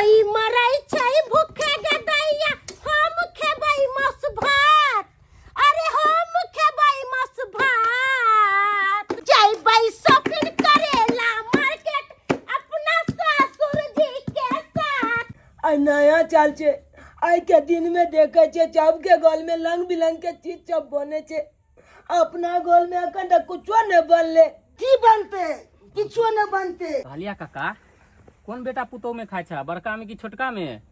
कोई मरै छै भूखे गे दैया, हम खेबै मासु भात। अरे हम खेबै मासु भात। जैबै शॉपिंग करेला मार्केट अपना ससुर जी के साथ। आइ नया चाल छै। आइ के दिन में देखे छै सबके घर में रंग बिरंग के चीज सब बने छै, अपना घर में अखन तक कुछो नहीं बनले। की बनते? किछो नहीं बनते। कहलिया काका, कोन बेटा पुतोह में खाइ छह, बड़का में कि छोटका में?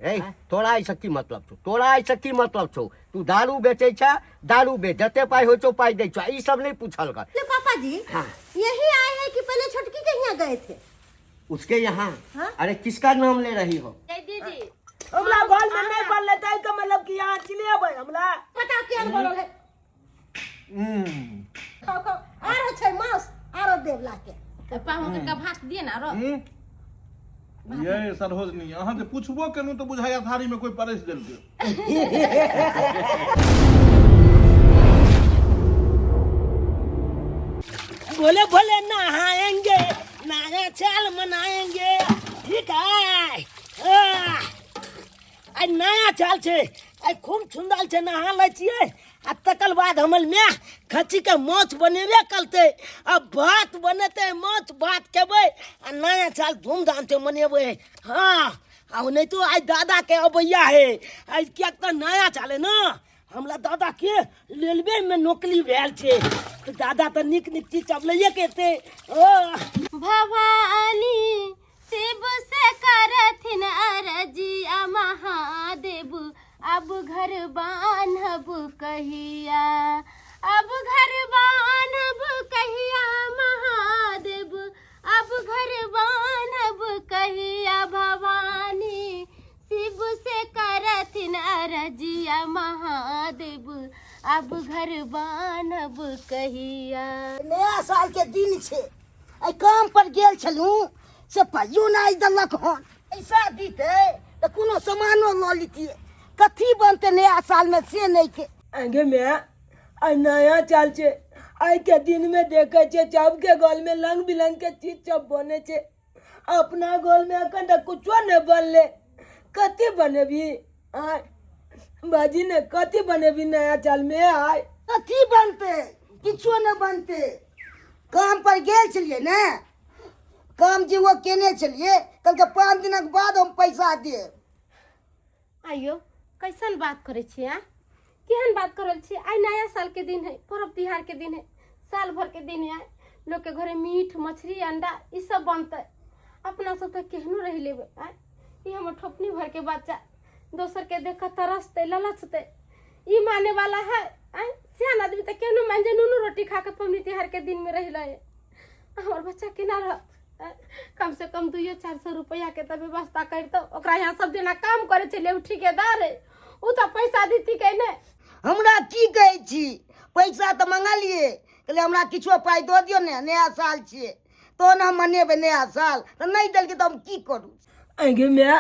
ए तोरा एहिसँ की मतलब छौ? तोरा एहिसँ की मतलब छौ? तू दारू बेचै छह, दारू बेच, जते पाइ होइ छौ पाइ दै छौ, ई सब नहि पूछल कर। ले पापा जी, हाँ। यही आए हैं कि पहले छोटकी के यहाँ गए थे? उसके यहाँ? हाँ? अरे किसका नाम ले रही हो? जय दीदी। हमरा घर में नहीं बनले ताहि के मतलब कि यहाँ चले अबै हमरा। बताओ केहन बनल है? खाओ खाओ, आरो छै मांस, आरो देव लाके। पाहुन के भात दिए ना आरो। ये सरोजनी, अहाँ जे पूछबो केलहुँ तऽ बुझाइया थारी में कोई परसि देलकै। भोले भोले नहाएंगे, नया साल मनाएंगे। ठीक है, आइ नया साल छै, आइ खूब सुंदर छै, नहा लै छियै आ तकर बाद हमर माय खस्सीके माछ बनेबे करतै आ भात बनेतै, माछ भात खेबै आ नया साल धूमधामसँ मनेबै। हँ, आ ओनाहितो आइ दादाके अबैया है आइ, किएक तऽ नया साल है ने। हमरा दादाके रेलवेमे नौकरी भेल छै तऽ दादा तऽ नीक नीक चीज सब लैए के एतै। ओ भवानी शिव से करथिन अरजिया महादेव, अब घर बान्हब कहिया, अब घर बान्हब कहिया महादेव, अब घर बान्हब कहिया। भवानी शिव से करथिन अरजिया महादेव, अब घर बान्हब कहिया। नया साल के दिन छै, आइ काम पर गेल छलहुँ से पाइयो नहि देलक हन। पैसा दीते तऽ कोनो सामानो लऽ लितियै। कथी बनतै नया सालमे से नहि के। आगे में आइ नया चाल छै। आइ के दिन में देखे छै सबके घर में रंग बिरंग के चीज सब बने छै, अपना घर में अखन तक कुछो नहीं बनले। कथी बनेबी आय बाजी ने, कथी बनेबी नया साल में आय? कथी बनतै? किछो नहि बनतै। काम पर गेल छलियै ने, काम जे ओ केने छलियै, कहलकै 5 दिनक बाद हम पैसा देब। आइयो कैसन बात करै छियै? आ केहन बात कर रहल छियै? आइ नया साल के दिन है, पर्व तिहार के दिन है, साल भर के दिन है। आइ लोग के घरे मीट मछली अंडा ई सब बनतै। अपना सब तऽ केहनो रहि लेबै। आइ ई हमर ठोपनी भर के बच्चा दोसर के देख कऽ तरसतै ललचतै, ई माने वाला है? आइ सियान आदमी तऽ केहनो मान जे नूनो रोटी खा के पबनी तिहार के दिन में रहि रहे, हमर बच्चा केना रहत? कम से कम 200-400 रुपया के तऽ व्यवस्था करितौ। ओकरा यहाँ सब दिना काम करे छलै, उ ठिकेदार है, उ तऽ पैसा देती के नहि। हमरा की कहै छी, पैसा तऽ मंगलियै, कहलियै हमरा किछो पाइ दऽ दियौ ने, नया साल छियै तहन हम मनेबै नया साल, तऽ नहि देलकै तऽ हम की करू? आगे माय,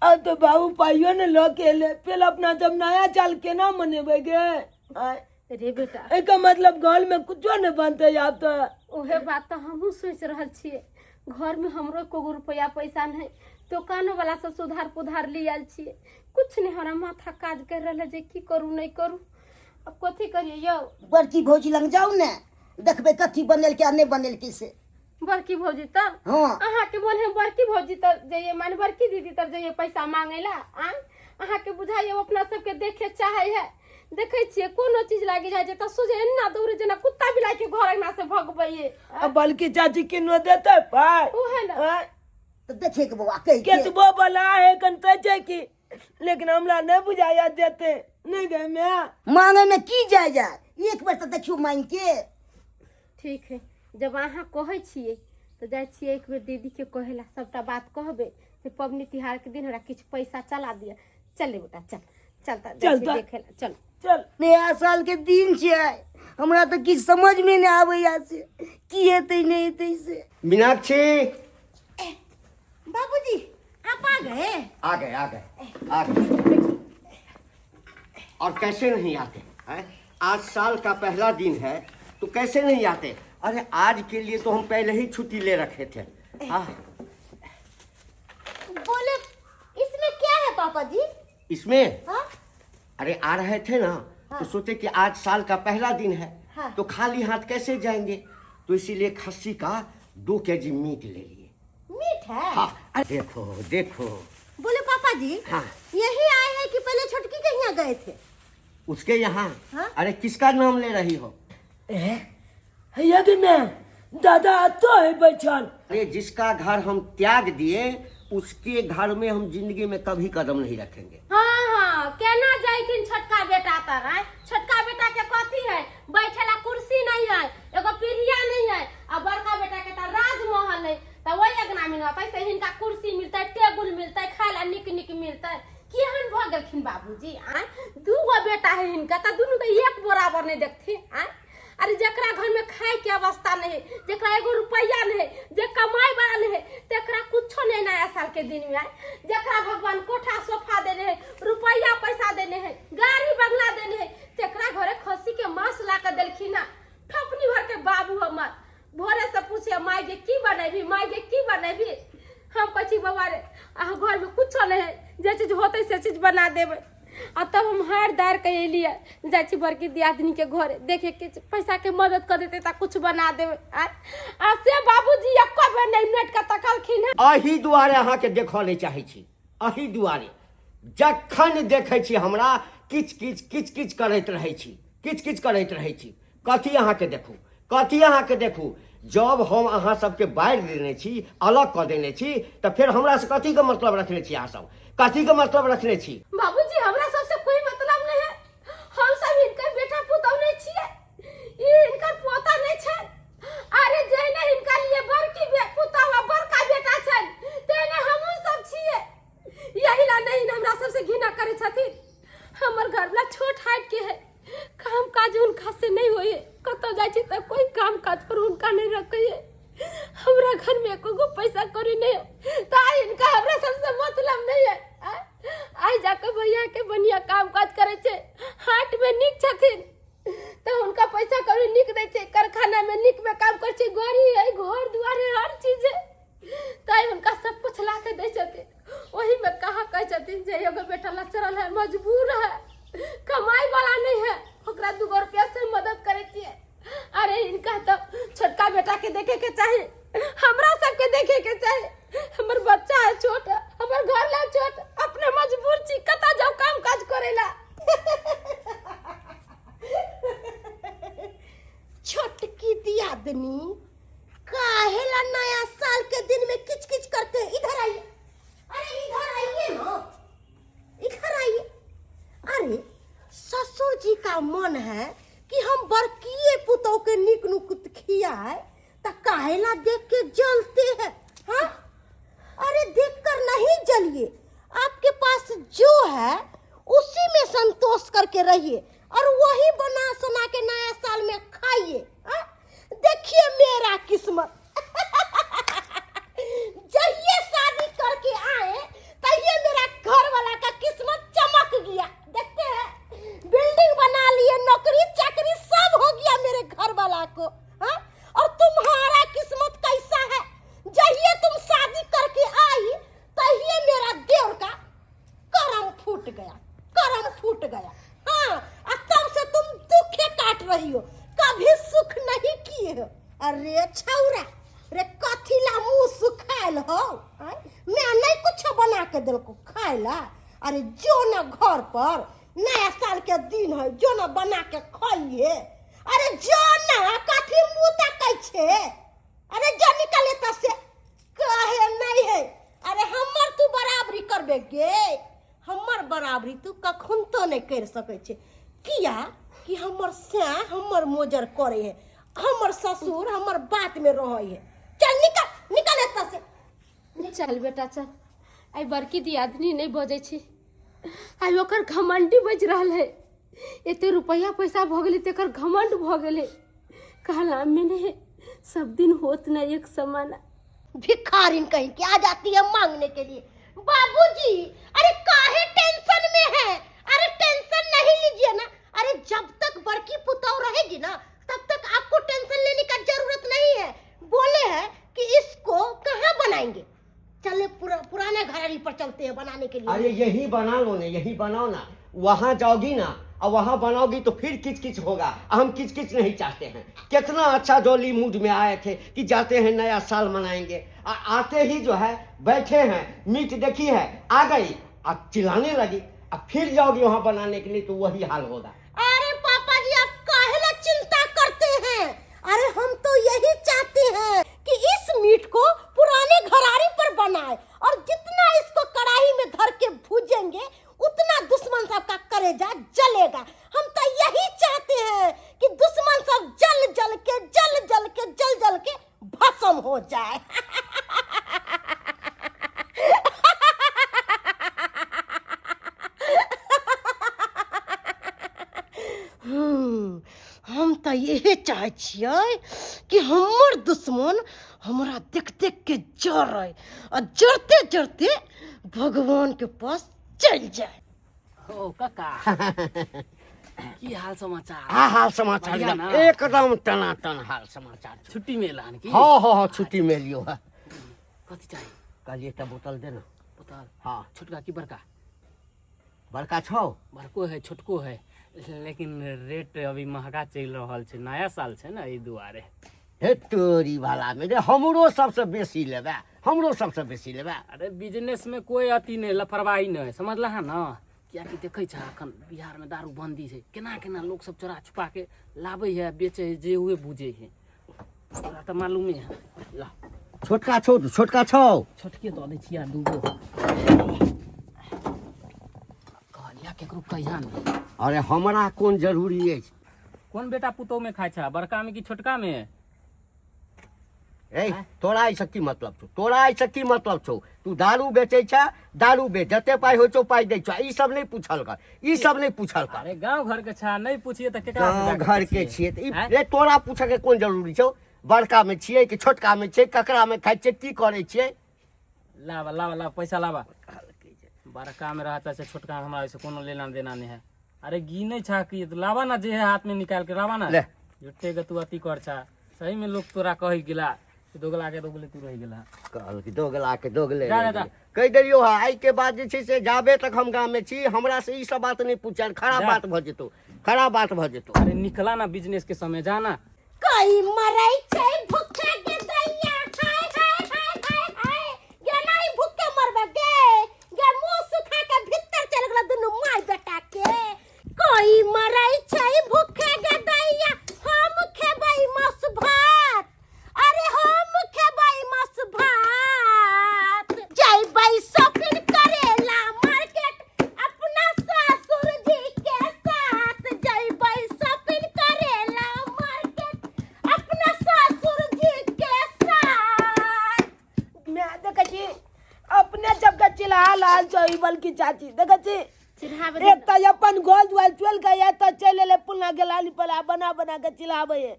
अब तो बाबू पाइयो ने लऽ के एले, फिर अपना जब नया साल केना मनेबै गे? आँय, रे बेटा, एकर मतलब घर में कुछो नहीं बनते आब तो। उहे बात तऽ हमहूँ सोचि रहल छियै। घरमे हमरो एको गो रुपैआ पैसा नहि, दोकानो वाला सब सुधार पुधार ले आयल छियै, कुछ नहि। हमरा माथा काज कर रहल है जे की करू नहि करू, अब कथी करियै यौ? बड़की भौजी लग जाउ ने, देखबै कथी बनेलकै आ नहि बनेलकै से। बड़की भौजी तर? हाँ। अहाँके मोन है बड़की भौजी तर जइए, माने बड़की दीदी तर जइए पैसा मांगे ला? आँय, अहाँके बुझाइए ओ अपना सबके देखे चाहे है? देखै छियै कोनो चीज लागि जाइ छै तऽ सोझे एना दौड़े जेना कुत्ता बिलाइ के घर अंगना से भगबैये। आ बल्कि चाची किनो देते पाइ? उहे ने। आँय? तऽ देखे के बौआ कहि के। केतबो बला है कनते छै की, लेकिन हमरा नहीं बुझाया देते नहीं गए मैं। मांगे में की जाय जाय, एक बेर तऽ देखियौ मांगि के। ठीक है, जब अहाँ कहै छियै तऽ जाइ छियै एक बेर दीदीके कहै ला, सबटा बात कहबै जे पबनी तिहारके दिन हमरा किछु पैसा चला दिअ। चल रे बेटा, चल चल तऽ जाइ चल छियै तऽ। देखै ला, चल चल। नया साल के दिन छै, हमरा तऽ किछु समझमे नहि आबैया से की हेतै नहि हेतै से। मीनाक्षी। बाबूजी आप आ गए? आ गए, आ गए, आ गए। और कैसे नहीं आते हैं? आज साल का पहला दिन है तो कैसे नहीं आते? अरे आज के लिए तो हम पहले ही छुट्टी ले रखे थे। हाँ। पापा जी? इसमें? हाँ। अरे आ रहे थे ना। हाँ। तो सोचे कि आज साल का पहला दिन है। हाँ। तो खाली हाथ कैसे जाएंगे, तो इसीलिए खस्सी का 2 केजी मीट ले लिए। मीट है? हाँ, अरे देखो देखो। बोले पापा जी, हाँ। यही आए हैं कि पहले छोटकी के यहाँ गए थे? उसके यहाँ? हाँ? अरे किसका नाम ले रही हो? हैया गे मैं, दादा तो है बैठल। अरे जिसका घर हम त्याग दिए, उसके घर में हम जिंदगी में कभी कदम नहीं रखेंगे। हाँ, केना जाइथिन छोटका बेटा तर? आय, छोटका बेटा के कथी है? बैठेला कुर्सी नहीं है, एगो पीढ़िया नहीं है। आ बड़का बेटा के तऽ राजमहल है, तऽ ओहि अंगना में रहतै से हिनका कुर्सी मिलतै, टेबुल मिलतै, खाय ला नीक नीक मिलतै। केहन भऽ गेलखिन बाबूजी? आय, दू गो बेटा है हिनका तऽ दुनू के एक बराबर नहीं देखथिन? आय, अरे जकरा घर में खाए के अवस्था नहीं है, जकरा एगो रुपया नहीं है, जे कमाए वाला नहीं है, तेकरा कुछो नहीं नया साल के दिन में आए। जकरा भगवान कोठा सोफा देने है, रुपया पैसा देने है, गाड़ी बंगला देने है, तेकरा घरे खस्सी के मांस ला के देलखिन हँ। ठपनी भर के बाबू हमर भोरे से पूछे, माय गे की बनेबी, माय गे की बनेबी? हम कहै छी, बौआ रे, अहाँ घर में कुछो नहीं है, जे चीज होतै से चीज बना देबै। आ तब हम हारि दारि के एलियै। जाइ छी बड़की दियादनी के घरे, देखे के पैसा के मदद कर देतै तऽ कुछ बना देबै। आ आ से बाबूजी एको बेर नहि नट के तकलखिन हँ। अही दुआरे अहाँके देखऽ नहि चाहै छी, अही दुआरे। जखन देखै छी हमरा किच किच किच किच करैत रहै छी, किच किच करैत रहै छी। कथी अहाँके देखू, कथी अहाँके देखू? जब हम अहाँ सबके बारि देने छी, अलग कऽ देने छी, तऽ फेर हमरासँ कथीके मतलब रखने छी? अहाँ सब कथीके मतलब रखने छी? बाबूजी, हमरा सबसे कोई मतलब नहीं है। हम सब हिनकर बेटा पुतहु नहीं छियै, ई हिनकर पोता नहीं छै। अरे जहिने हिनका लिए बड़की पुतहु आ बड़का बेटा छनि, तेहने हमहूँ सब छियै। यही ला नहीं हमरा सबसे घृणा करै छथिन। हमर घरवला छोट हाइट के है, काम काज हुनका से नहीं होइए। कतौ जाइ छी तऽ कोई काम काज पर हुनका नहीं रखैए। हमरा घर में एको गो पैसा कौड़ी नहीं है, तऽ आइ हिनका हमरा सबसे मतलब नहीं है। आइ आइ जाके भैया के बढ़िया काम काज करै छै, हाट में नीक छथिन, तऽ हुनका पैसा कौड़ी नीक दै छै, कारखाना में नीक में काम करै छै, गाड़ी है, घर दुआर है, हर चीज है, तऽ हुनका सब कुछ ला के दै छथिन। ओही में कहाँ कहै छथिन जे एगो बेटा लचरल है, मजबूर है, कमाई वाला नहीं है, ओकरा 2 गो रुपया से मदद करै छियै। अरे इनका तो छोटका बेटा के देखे के चाही, हमरा सबके देखे के चाही। हमर बच्चा है छोट, हमर घर ला छोट, अपने मजबूर छी, कतऽ जाउ काम काज करेला? छोटकी दियादनी काहेला नया साल के दिन में किच किच करते हैं? इधर आइए, अरे इधर आइए ना, इधर आइए। अरे ससुर जी का मन है कि हम बड़किए पुतोह के निक नुकुत खियाए, त काहेला देख के जलते हैं? हाँ, अरे देखकर नहीं जलिए। आपके पास जो है उसी में संतोष करके रहिए और वही बना सुना के नया साल में खाइए। हाँ? देखिए मेरा किस्मत, जहिए शादी करके आए तहिए मेरा घर वाला का किस्मत चमक गया। देखते हैं, बिल्डिंग बना लिए, नौकरी चाकरी सब हो गया मेरे घर वाला को। हाँ? और तुम्हारा किस्मत कैसा है? जहिए तुम शादी करके आई तहिए मेरा देवर का करम फूट गया, करम फूट गया। हाँ, और तब से तुम दुखे काट रही हो, कभी सुख नहीं किए हो। अरे छौरा रे, कथी ला मुंह सुखायल हो? आँय? मैं नहीं कुछ बना के दिलको खाए ला? अरे जो ना घर पर नया साल के दिन है, जो ना बना के खाइए। अरे जो ना, कथी मुंह ताकै छे? अरे जो निकले त से कहे नहीं है। अरे हमर तू बराबरी करबे गे? हमर बराबरी तू कखन तो नहीं कर सकै छे, किया कि हमर सै हमर मोजर करे है, हमर ससुर हमर बात में रहे है। चल निकल, निकल एतऽ से। चल बेटा चल। आइ बड़की दियादनी नहि बजै छै, आइ ओकर घमंडी बजि रहल है। एते रुपैआ पैसा भऽ गेलै तेकर घमंड भऽ गेलै। कहला में नहीं सब दिन होत न एक समान। भिखारिन कहीं के आ जाती है मांगने के लिए। बाबूजी, अरे काहे टेंशन में है? अरे टेंशन नहीं लीजिए ना। अरे जब तक बड़की पुतौ रहेगी ना, तब तक आपको टेंशन लेने का जरूरत नहीं है। बोले हैं कि इसको कहाँ बनाएंगे? चले पुराने घरारी पर चलते हैं बनाने के लिए। अरे यही बना लो ना, यही बनाओ ना। वहाँ जाओगी ना और वहाँ बनाओगी तो फिर किच किच होगा। हम किच किच नहीं चाहते हैं। कितना अच्छा जॉली मूड में आए थे कि जाते हैं नया साल मनाएंगे, आते ही जो है बैठे हैं, मीट देखी है आ गई और चिल्लाने लगी। अब फिर जाओगी वहाँ बनाने के लिए तो वही हाल होगा। अरे पापा जी आप काहे ला चिंता करते हैं? अरे हम तो यही चाहते हैं कि इस मीट को पुराने घरारी पर बनाए और जितना इसको कढ़ाई में धर के भूजेंगे उतना दुश्मन साहब का कलेजा जलेगा। हम तो यही चाहते हैं कि दुश्मन सब जल जल के जल जल के जल जल के भस्म हो जाए। हम तऽ इहे चाहै छियै कि हमर दुश्मन हमरा देख देख के जरै आ जरते जरते भगवान के पास चलि जाए। ओ काका, की हाल समाचार? हाँ, हाल समाचार बढ़िया एकदम ना? एकदम टनाटन हाल समाचार छौ। छुट्टी मिल हन की? हाँ हाँ हाँ, छुट्टी मिलियो है। कथी चाही? कहलिए एकटा बोतल दे ना। बोतल? हाँ। छोटका की बड़का? बड़का छौ। बड़को है छोटको है, लेकिन रेट अभी महंगा चलि रहल छै, नया साल छै ने एहि दुआरे। हे तोरी वाला में रे, हमरो सबसे बेसी लेबे, हमरो सबसे बेसी लेबे। अरे बिजनेस में कोई अथी नहीं, लापरवाही नहीं, समझला है ना? कियाकि देखै छ अखन बिहार में दारू बंदी छै, केना केना लोग सब चोरा छुपा के लाबै है बेचै है, जे हुए बुझै है, तोरा तऽ मालूमे है। ला छोटका छौ, छोटका छौ। छोटके दऽ दै छियै दूगो। कहलिया केकरो कहिया नहि। अरे हमरा कोन जरूरी अछि। कोन बेटा पुतोह में खाइ छ, बड़का में कि छोटका में? ए तोरा एहिसँ की मतलब छौ? तोरा एहिसँ की मतलब छौ? तू दारू बेचै छ, दारू बेच, जते पाइ होइ छौ पाइ दै छौ। ई सब नहि पूछल कर, ई सब नहि पूछल कर। अरे गाँव घर के छा, नहि पूछिए तऽ केकरा से गाँव जाके घर के पूछिए? छियै तऽ ई आँय? रे तोरा पूछऽ के कोन जरूरी छौ? बड़का में छियै कि छोटका में छियै, ककरा में खाइ छियै, की करै छियै? लाबा लाबा लाबा पैसा लाबा। बड़का में रहता छै, छोटका में हमरा एहिसँ कोनो लेना देना नहि है। अरे गिनै छा कि लाबा ना, जे है हाथ में निकाल के लाबा ना। ले। झुट्टे के तू अथी कर छा। सही में लोग तोरा कही गेला कि दोगला के दोगले तू रहि गेला। कहल कि दोगला के दोगले जा, रहि जा, जा। गेलै। कहि देलियौ हँ, आइ के बाद जे छै से जाबे तक हम गाम में छी हमरा से ई सब बात नहि पूछल, खराब जा। बात भऽ जेतौ, खराब बात भऽ जेतौ। अरे निकला ना बिजनेस के समय, जा ना। कोई मरै छै भूखे के दैया, हाय हाय हाय हाय हाय, गे नहीं भूखे मरबे गे, गे मुंह सुखा के भीतर चल गेल दुनू माय बेटा के। कोई मरै छै भूखे के दैया, हम खेबै मांस भात, अरे हम खेबै मांस भात। जइबै शॉपिंग करेला मार्केट अपना ससुर जी के साथ, जइबै शॉपिंग करेला मार्केट अपना ससुर जी के साथ। मैं देखै छी अपने सबके चिल्हा लाल छौ ई बलकी चाची, देखै छी चिल्हाबै एक तऽ अपन गोल दुआल चलि के एतऽ चलि एलै पुलना के लाली पर आ बना बना के चिल्हाबै है।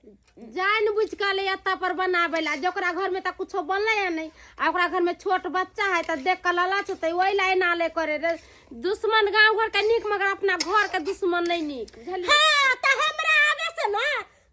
जानि बुझि कऽ एलै एतऽ पर बनाबै लए, जकरा घरमे तऽ कुछो बनलै हँ नहि आ ओकरा घरमे छोट बच्चा है तऽ देख कऽ ललच होतै, ओहि लए एना ले करे रे। दुश्मन गाँव घरके नीक मगर अपना घरके दुश्मन नहि नीक, बुझलियै? हाँ, तऽ हमरा आबे से ना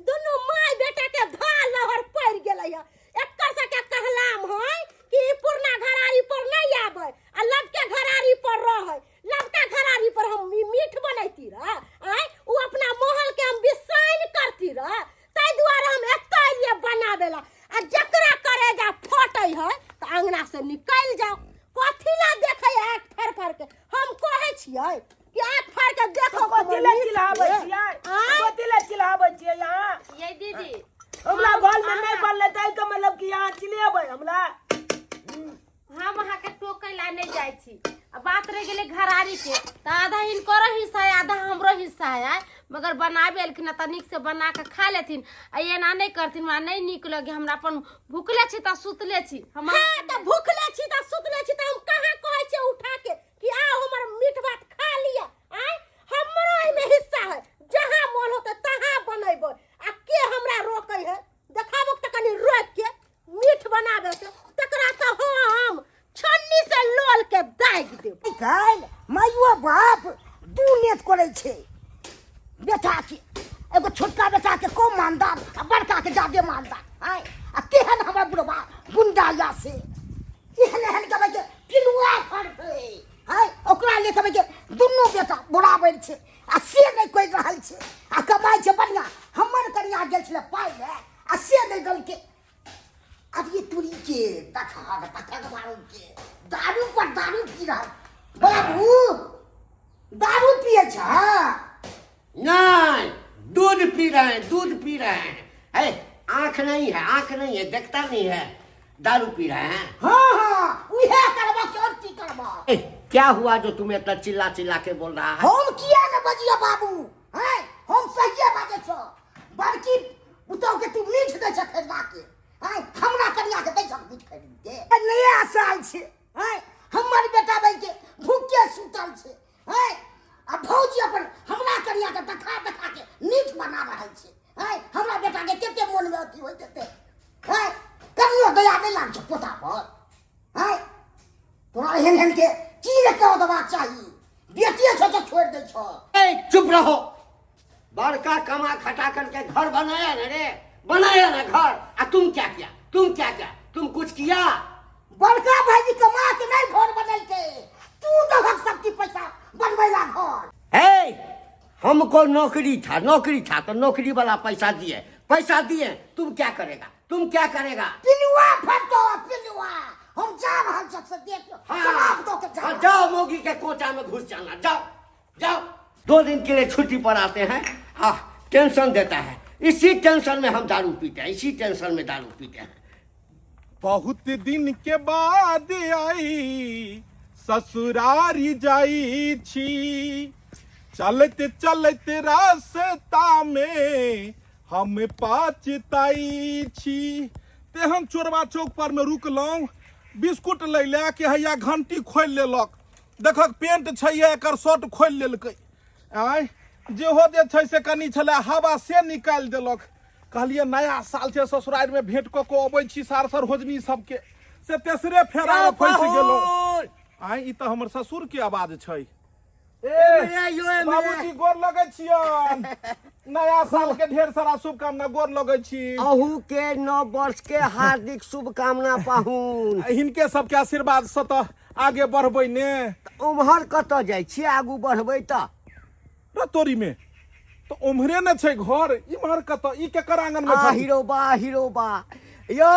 दुनू माय बेटा के धा लहर पड़ि गेलै हँ। एकर सबके कहलाम है कि ई पुरना घरारी पर नहीं आबै आ लबके घरारी पर रहै। लबका घरारी पर हम ई मीठ बनैती रह, आँय ओ अपना महल के हम बिसाइन करती रह, ताहि दुआरे हम एतऽ एलियै बनाबै ला। आ जकरा करेजा फटै है तऽ अंगना से निकलि जाओ। कथी ला देखै है आँखि फाड़ि फाड़ि के? हम कहै छियै कि आँखि फाड़ि के देखो। कथी लए चिल्हाबै छियै? आँय? कथी लए चिल्हाबै छियै अहाँ? ये दीदी हमरा घर में नहीं बनले ताहि के मतलब कि अहाँ चिल्हेबै हमरा? हम अहाँके टोकै ला नहि जाइ छी। आ बात रहि गेलै घरारी के, तऽ आधा हिनकरो हिस्सा है आधा हमरो हिस्सा है, मगर बनाबे एलखिन तऽ नीक से बना कऽ खा लेथिन आ एना नहि करथिन। हमरा नहि नीक लगे, हमरा अपन भुखले छी तऽ सुतले छी हम। हाँ, तऽ भुखले छी तऽ सुतले छी तऽ हम कहाँ कहै छियै उठा के कि आओ हमर मीठ भात खा लिअ? आँय, हमरो एहिमे हिस्सा है, जहाँ मन होतै तहाँ बनेबै आ के हमरा रोकै है? देखाबो तऽ कनि रोकि के मीठ बनाबे के, तकरा तऽ हम छन्नी से लोल के दागि देब। काल्हि माइयो बाप दू नेत करै छै बेटाके, एगो छोटका बेटाके कम मानदान आ बड़काके जादे मानदान। आँय, आ तेहन हमर बुढ़बा गुंडा या से। एहन एहन कहबै के पिलुआ फड़तै है ओकरा ले कहबै के दुनू बेटा बराबर छै आ से नहि करि रहल छै आ कमाइ छै बढ़िआँ हमर कनिया गेल छलै पाइ लए आ से नहि देलकै अभी तुरी के तखन तखन मारू के दारू पर दारू पी रहल बाबू दारू पिए छ नहीं दूध पी रहे हैं दूध पी रहे हैं है आंख नहीं है आंख नहीं है देखता नहीं है दारू पी रहे हैं हाँ हाँ उहे करबा के और की करबा ए, क्या हुआ जो तुम इतना चिल्ला चिल्ला के बोल रहा है हम किया न बजियो बाबू हैं हम सहिए बाजै छो बड़की पुतोह के तू मीठ दै छ खरीदा के हैं हमरा कनिया के दै छ मीठ खरीद के नया साल छै हैं हमर बेटा भाई के भूखे सुतल छै हैं आ भौजी अपन हमरा कनिया के देखा देखा के नीच बना रहल छै हैं हमरा बेटा के कते मोन में अथी होइत हेतै हैं कनियो दया नहि लाग छै पोता पर हैं तोरा एहन एहन के की ने कह देबाक चाही बेटिए छौ तऽ छोड़ि दै छौ ए, चुप रहो बड़का कमा खटा करके घर बनाया ना रे बनाया ना घर आ तुम क्या किया तुम क्या किया तुम कुछ किया बड़का भाईजी कमा के नहीं घर बनेलकै तू दहक सबकी पैसा बनबै ला घर हे हमको नौकरी था नौकरी था तो नौकरी वाला पैसा दिए पैसा दिए तुम क्या करेगा तुम क्या करेगा पिलुआ फटो पिलुआ हम जा रहल छी से देख शराब दो के जा हाँ, जाओ मोगी के कोचा में घुस जाना जाओ जाओ दो दिन के लिए छुट्टी पर आते हैं आ टेंशन देता है इसी टेंशन में हम दारू पीते हैं इसी टेंशन में दारू पीते हैं बहुत दिन के बाद आई ससुरारी जाई छी चलत चलत रास्ता में हम पाचताई छी तेहन चोरबा चौक पर में रुकलहुँ बिस्कुट लै लए कि हैया घंटी खोलि लेलक देखक पेंट छै एकर शर्ट खोलि लेलकै आँय जेहो जे छै से कनि छलै हवा से निकालि देलक कहलियै नया साल छै ससुरारिमे भेंट कऽ कऽ अबै छी सार सरहोजनी सबके से तेसरे फेरा फँसि गेलहुँ आँय ई तऽ हमर ससुरके आवाज छै ए बाबूजी गोर लगै छियन नया साल के ढेर सारा शुभकामना गोर लगै छी अहू के नव वर्ष के हार्दिक शुभकामना पाहुन हिनके सबके आशीर्वाद से तऽ आगे बढ़बै ने उम्हर कतऽ जाइ छियै आगू बढ़बै तऽ रतोरी में तऽ उम्हरे ने छै घर इम्हर कतऽ ई केकर आंगन में आ छै हीरो बा हीरो बा यौ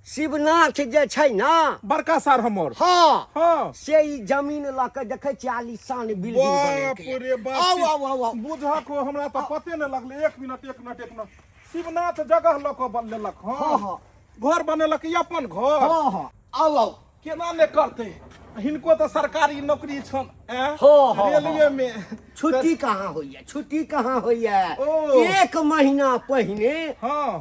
शिवनाथ जे छै ने बड़का सार हमर हाँ हाँ से ई जमीन लऽ के देखै छियै आलीशान बिल्डिंग बाप बनेलकै रे बाप आउ आउ आउ आउ बुझक हो हमरा तऽ पते नहि लगलै एक मिनट एक मिनट एक मिनट शिवनाथ जगह लऽ कऽ लेलक हँ हाँ, हाँ। घर बनेलक ई अपन घर हाँ हाँ आउ आउ केना ने करतै हिनको तऽ सरकारी नौकरी छन ऐं? हाँ, हाँ, रेलवे में छुट्टी कहाँ होइया छुट्टी कहाँ होइया ओ। एक महीना पहिने हाँ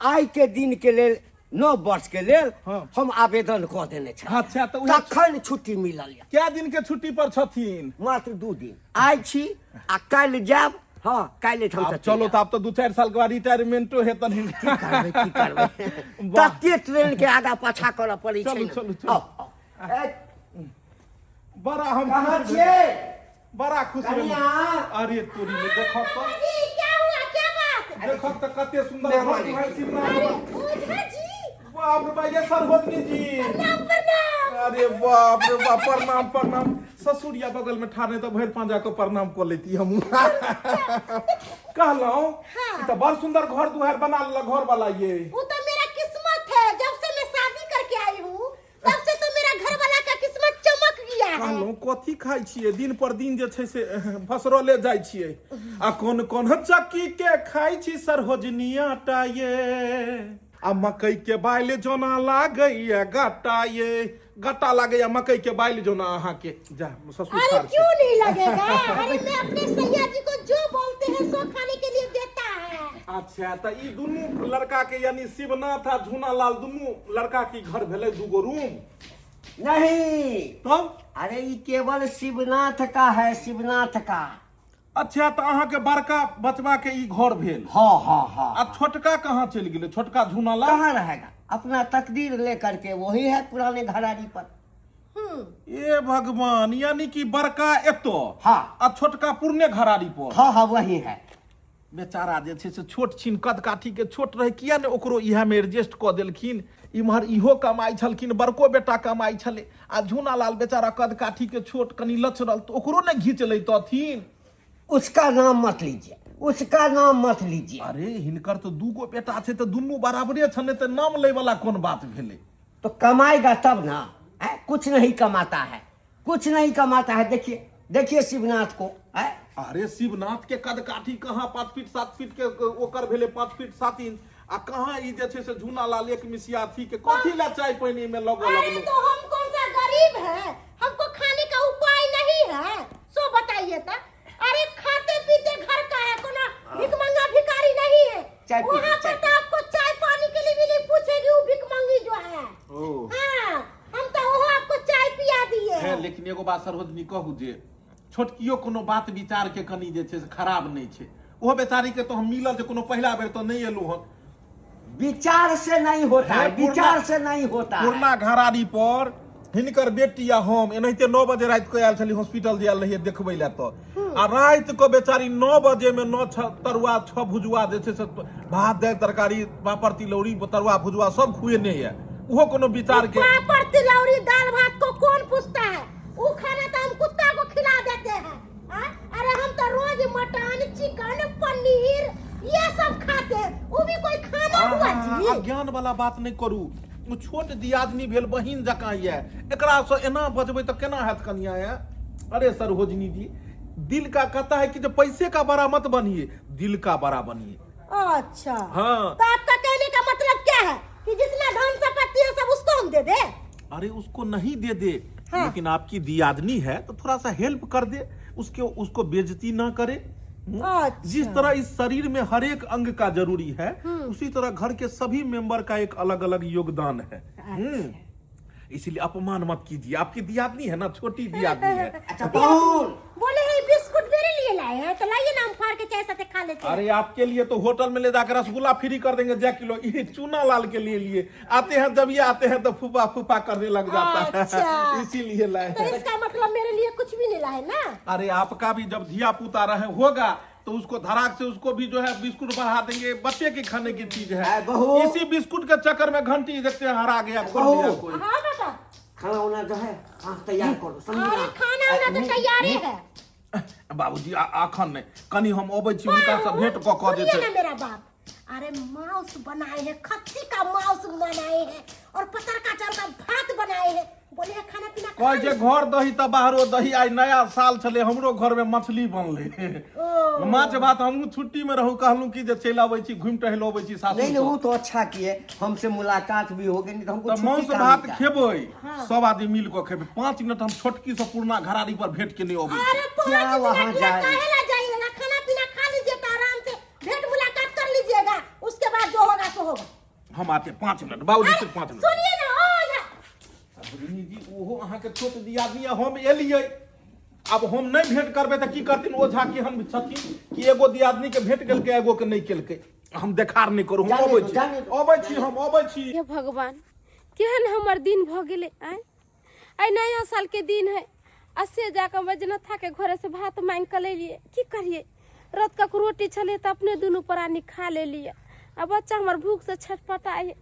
आइ के दिन के लेल नव वर्ष के लेल हाँ। हम आवेदन कऽ देने छी अच्छा तऽ उएह तखन छुट्टी मिलल यऽ कए दिन के छुट्टी पर छथिन मात्र 2 दिन आइ छी आ काल्हि जायब हाँ काल्हि हम आब चलो तऽ आब तऽ 2-4 साल के बाद रिटायरमेंटो हेतन हिनका करबै की करबै वाह। तते ट्रेन के आगा पाछा करऽ पड़ै छै चलू, ने। चलू, चलू। आउ, आउ। ए, बड़ा हम कहाँ खुश छियै भेलहुँ। बड़ा खुश भेलहुँ कनिया। अरे तोरी में देखब तऽ जी क्या हुआ क्या बात देखब तऽ कते सुंदर मेहमान घर दुआरि शिवनाथ ओझा जी बाप रे बा ये सरहोजनी जी प्रणाम प्रणाम अरे बाप रे बाप प्रणाम प्रणाम ससुरिया बगल में ठाढ़ नहीं तऽ भरि पाँजा के प्रणाम कऽ लेती हम कहलहुँ ई तऽ बड़ सुंदर घर दुआरि बना लेलक घर वाला ये वो तो मेरा किस्मत है जब से मैं शादी करके आई हूँ तब से तो मेरा घर वाला का किस्मत चमक गया है कहलहुँ कथी खाइ छियै दिन पर दिन जे छै से फसरले जाइ छियै आ कोन कोन चक्की के खाइ छी सरहोजनी आटा ये आ मकई के बाइल जोना लागैया गट्टा ये गट्टा लागैया मकई के बाइल जोना अहाँके जा ससुर अरे ठाढ़ छै। क्यों नहीं लगेगा अरे मैं अपने सैया जी को जो बोलते हैं सो खाने के लिए देता है अच्छा तऽ ई दुनू लड़का के यानी शिवनाथ आ झूनालाल दुनू लड़का के घर भेलै दूगो रूम नहीं तब अरे ये केवल शिवनाथ का है शिवनाथ का अच्छा तऽ अहाँके बड़का बचबा के ई घर भेल हाँ हाँ हाँ आ छोटका कहाँ चलि गेलै छोटका झूनालाल कहाँ रहेगा अपना तकदीर लेकर के वही है पुराने घरारी पर ए भगवान यानी कि बड़का एतो हाँ। आ छोटका पुरने घरारी पर हाँ हाँ वही है बेचारा जे छै से छोट छिन कद काठीके छोट रहै, किया ने ओकरो इएहमे एडजस्ट कऽ देलखिन। इम्हर इहो कमाइ छलखिन, बड़को बेटा कमाइ छलै, आ झूनालाल बेचारा कद काठीके छोट कनि लचरल, तऽ ओकरो ने घीच लैतथिन। उसका नाम मत लीजिए, उसका नाम मत लीजिए। अरे हिनकर तऽ दूगो बेटा छै तऽ दुनू बराबरे छलै, तऽ नाम लै वाला कोन बात भेलै? तो कमाएगा तब ना, है? कुछ नहीं कमाता है, कुछ नहीं कमाता है। देखिए देखिए शिवनाथ को, है? अरे शिवनाथ के कद काठी कहाँ 5 फीट 7 फीट के ओकर भेलै 5 फीट 7 इंच, आ कहाँ ई जे छै से झूनालाल एक मिसिया अथी के कथी ला चाय पानी में लगो अरे लगलो। तो हम कौन सा गरीब है, हमको खाने का उपाय नहीं है, सो बताइए तो। अरे खाते पीते घर का है, कोनो भिखमंगा भिखारी नहीं है। चाय पी, वहाँ चाय पर तो आपको चाय पानी के लिए भी नहीं पूछेगी वो भिखमंगी जो है। ओ। हाँ, हम तो वो आपको चाय पिया दिए है। लेकिन एगो बात सरोजनी कहू, जे छोटकियो कोनो बात विचार के कनी जे छै से खराब नहीं छै। ओहो बेचारी के तो हम मिलल जे कोनो पहिला बेर तो नहीं एलू हन। विचार से नहीं होता है, है, पूर्णा- विचार से नहीं होता है। पुरना घरारी पर हिनकर बेटी आ हम एनाहिते 9 बजे राति के आयल छली, हॉस्पिटल जे आयल रहियै देखबै लए तऽ, आ राति के बेचारी 9 बजे में 9 6 तरुआ 6 भुजुआ जे छै से भात दालि तरकारी पापड़ तिलौरी तरुआ भुजुआ सब खुएने यऽ। ओहो कोनो विचार के पापड़ तिलौरी दाल भात को कौन पूछता है? वो खाना तो हम कुत्ता को खिला देते हैं। हाँ? अरे हम तो रोज मटन चिकन पनीर ये सब खाते हैं, वो भी कोई खाना हुआ जी? अज्ञान वाला बात नहीं करू। ओ छोट दियादनी भेल, बहिन जकाँ यऽ, एकरा से एना बजबै तऽ केना हैत कनिया? यऽ अरे सरोजनी जी, दिल का कहता है कि जो पैसे का बड़ा मत बनिए, दिल का बड़ा बनिए। अच्छा। हाँ। तो आपका कहने का मतलब क्या है कि जितना धन संपत्ति है सब उसको हम दे दे? अरे उसको नहीं दे दे। हाँ। लेकिन आपकी दियादनी है तो थोड़ा सा हेल्प कर दे उसके, उसको बेइज्जती ना करे। अच्छा। जिस तरह इस शरीर में हर एक अंग का जरूरी है, उसी तरह घर के सभी मेंबर का एक अलग अलग योगदान है। इसीलिए अपमान मत कीजिए, आपकी दियादनी है ना, छोटी दियादनी है। अच्छा कौन बोले है बिस्कुट मेरे लिए लाए हैं तो लाइए ना, हम फाड़ के चाय साथे खा लेते हैं। अरे आपके लिए तो होटल में ले जाकर रसगुल्ला फ्री कर देंगे जय किलो, ये चूना लाल के लिए लिए आते हैं, जब ये आते हैं तो फूफा फूफा करने लग जाता है। अच्छा। इसीलिए लाए तो हैं। इसका मतलब मेरे लिए कुछ भी नहीं लाए ना? अरे आपका भी जब धिया पुता रहे होगा तो उसको धराक से उसको भी जो है बिस्कुट बढ़ा देंगे, बच्चे के खाने की चीज है। अरे बहू। इसी बिस्कुट के चक्कर में घंटी देखते हैं हरा गया, खोल बहू। लिया कोई। हाँ बेटा। खाना उना जो है हाँ तैयार करो, समझी अरे ना? खाना उना तो तैयार ही है। बाबूजी अखन नहीं, कनी हम अबै छी हुनका से भेंट कऽ कऽ जे सुनिए छै। ना मेरा बात, अरे मांस बनाए हैं, खस्सी का मांस बनाए हैं और पतर का चावल का भात बनाए हैं, बोले हैं खाना पीना खा कहै छै लीजिए। घर दही तऽ बाहरो दही। आइ नया साल छलै, हमरो घर में मछली बनलै, माछ भात। हमहूँ छुट्टी में रहू, कहलहुँ कि जे चलि अबै छी, घुमि टहलि अबै छी सासुर नहीं नहीं, वो सँ। तो अच्छा किए, हमसे मुलाकात भी हो गई, नहीं तो हमको तऽ छुट्टी मांस कहाँ भात मिलता है? खेबै, सब आदमी मिल कऽ खेबै। 5 मिनट हम छोटकी से पुरना घरारी पर भेंट के नहि अबै छी। अरे 5 क्या वहाँ मिनट जाए? काहे ला जाइएगा, खाना पीना खा लीजिए तो आराम से भेंट मुलाकात कर लीजिएगा, उसके बाद जो होगा सो होगा। हम आते 5 मिनट बाबूजी, सिर्फ 5 मिनट। सुनिए ना ओ जा। सरोजनी जी, ओहो अहाँके छोट दियादनी आ हम एलियै, आब हम नहि भेंट करबै तऽ की करथिन ओझा? केहन छथिन कि एगो दियादनी के भेंट केलकै, एगो के नहि केलकै। हम देखार नहि करू, हम जाने अबै दो, छी, जाने दो। अबै छी, हम अबै छी। हे भगवान, केहन हमर दिन भऽ गेलै। आँय, आइ नया सालके दिन है आ से जाकऽ बैजनाथा के घरे से भात मांगि कऽ लेलियै। की करियै, रतुका रोटी छलै तऽ अपने दुनू प्राणी खा लेलियै आ बच्चा हमर भूख से छटपटाइ है।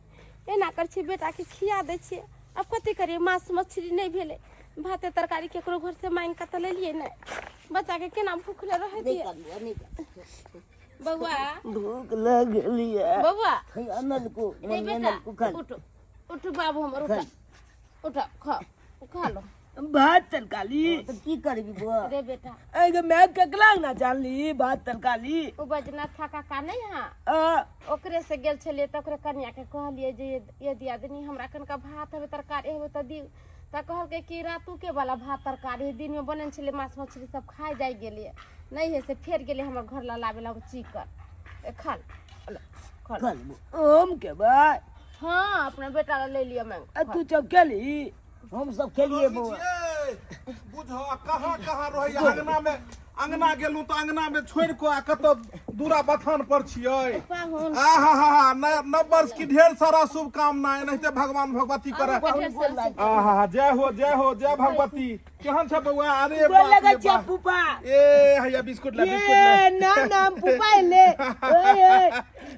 एना करै छियै, बेटाके खिया दै छियै। आब कथी करियै, माँस मछली नहि भेलै, भाते तरकारी केकरो घर से मांगि कऽ तऽ लेलियै नहि। बच्चाके केना भूखले रहै दियै? बौआ, भूख लगलियै। बौआ। नलको। रे बेटा, उठो उठो बाबू हमर, उठो उठो, खाओ, खा लो। भात तरकारी। तऽ की करबी बौआ? रे बेटा। अरे मैं केकरा ना जानली भात तरकारी। ओ बैजनाथा काका नहि हा? आ, ओकरे से गेल छलियै तऽ ओकरे कनियाके कहलियै जे ये दियादनी, हमरा कनिका भात हेबै तरकारी हेबै तऽ दियौ। तऽ कहलकै कि रातुके वाला भात तरकारी है, दिनमे बनल छलै माँस मछली, सब खाइ जाइ गेलियै, नहि है से फेर गेलै हमर घर ला लाबै ला चिकन। ए, खा लो, खा लो। हम के भाई? हाँ, अपना बेटा ला ले लिअ मांग। आ तू सब खेली? हम सब खेलिए बौआ। बुझ कहाँ कहाँ रहै अंगना में, अंगना गेलहुँ तऽ अंगना में छोड़ि कऽ आ कतऽ दूरा बथान पर छियै। पाहुन। आ हा हा हा, नव वर्ष की ढेर सारा शुभकामना, एनाहिते भगवान भगवती करे। अहूँके ढेर सारा आ हा हा, जय हो जय हो जय भगवती। केहन छै बौआ? अरे गोर बाप रे लगै छियै बाप। फूफा। ए हैया बिस्कुट ले, बिस्कुट ले। ये ना नाम फूफा ले, ओए ओए।